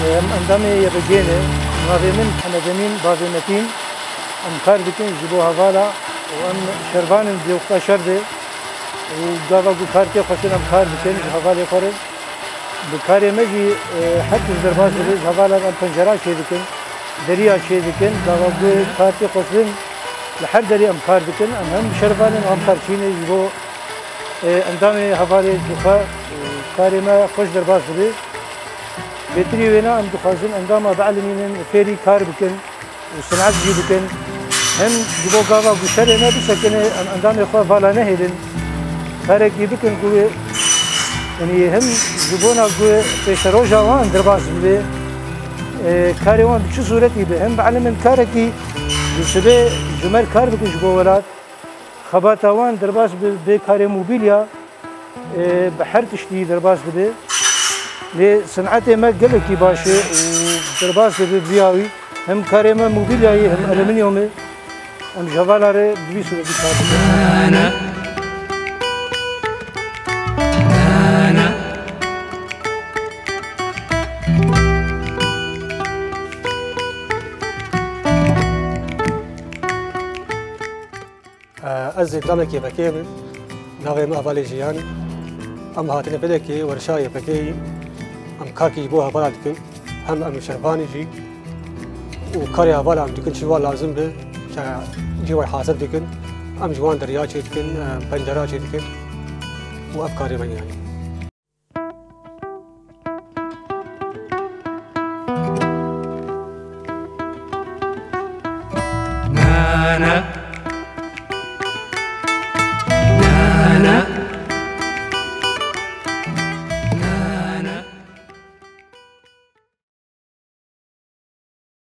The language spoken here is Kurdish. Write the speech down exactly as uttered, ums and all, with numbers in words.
Em endamê Y B G'ê ne. Navê min Hemed Emîn, bavê Metîn. Em kar dikin ji bo hevala û em şervan in di wexta şer de. Û gava ku kar tê xwestin em kar dikin ji hevalê xwe re. Bi karê me jî, e, her tişt derbas dibe. Ji hevalan em pencera çêdikin, deriya çêdikin. Gava ku kar tê xwestin li her derê em kar dikin. Em hem şervan in, hem xerçîn e ji bo, e, endamê hevalê ji xwe, e, karê me xweş derbas dibe. Bêtirî wêna em dixwazin endama bielimînin, fêrî kar bikin û sinet jî bikin. Hem ji bo gava ku şerê me bisekine, em endamê xwe vala nehêlin. Karekî bikin ku wê, yanî hem ji bona ku pêşeroja wan derbas bibe, e, karê wan bi çi sûretî be, hem bielimin karekî ji sibê ji me re kar bikin ji bo welat. Xebata wan derbas bi bê karê mobîlya, e, bi her tiştî derbas dibe. Lê sinetê me gelekî baş e û derbas dibe viya wî. Hem karê me mobîlyayê hem alumînyumê. Em ji hevala re bi vî sûretî kar dikin. Ez endamekî Y B G'ê me. Navê min Hevalê Jiyan. Em hatine vê derê werşa Y B G'ê yî. Em karkî ji bo hevala dikin. Hem em şervanî jî. Û karê hevala em dikin, çi wan lazim be, ke cî wê hazir dikin. Em ji wan deriya çêdikin, em pencera çêdikin. Û ev karê me yanî.